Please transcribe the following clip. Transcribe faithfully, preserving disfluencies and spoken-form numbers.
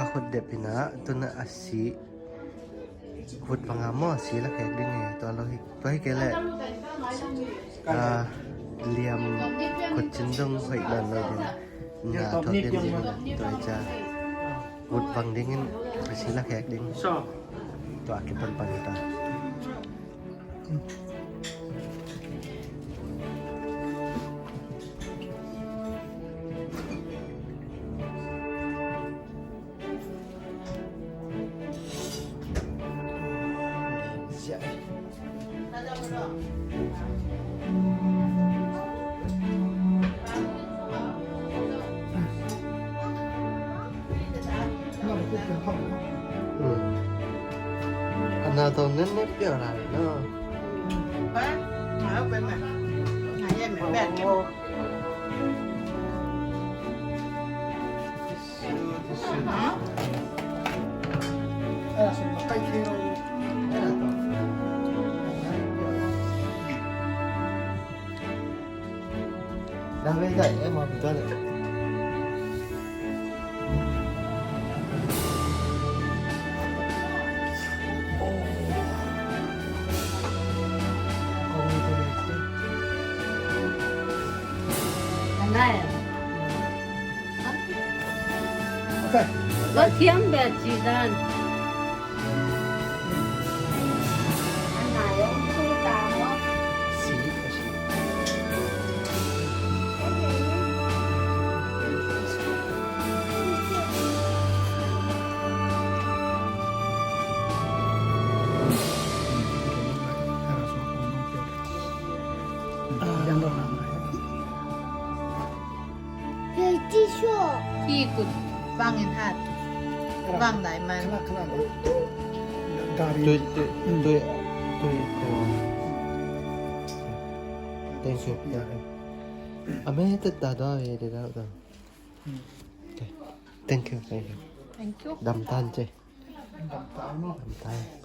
A khut dep ina, tuna a si. Khut banga maw, a si lakhek ding e, tua lo hi, tua hi kei leh. A, liam khut cin dong hoih nawn lo ding. Na thawk ding ding ina, tua hi cia. Khut bang dingin a si lakhek ding. Tua kipan pan hi ta. A na tawh nen ne piau lai lo. Pathian bia ci dan. Hei, Jisoo. Ki kut bangin hat. Bang dai man. Tui, tui, tui, tui, tui. Thank you. Ame tet da do, e, de da do. Okay. Thank you, thank you. Thank you. Dam tan ce. Dam tan.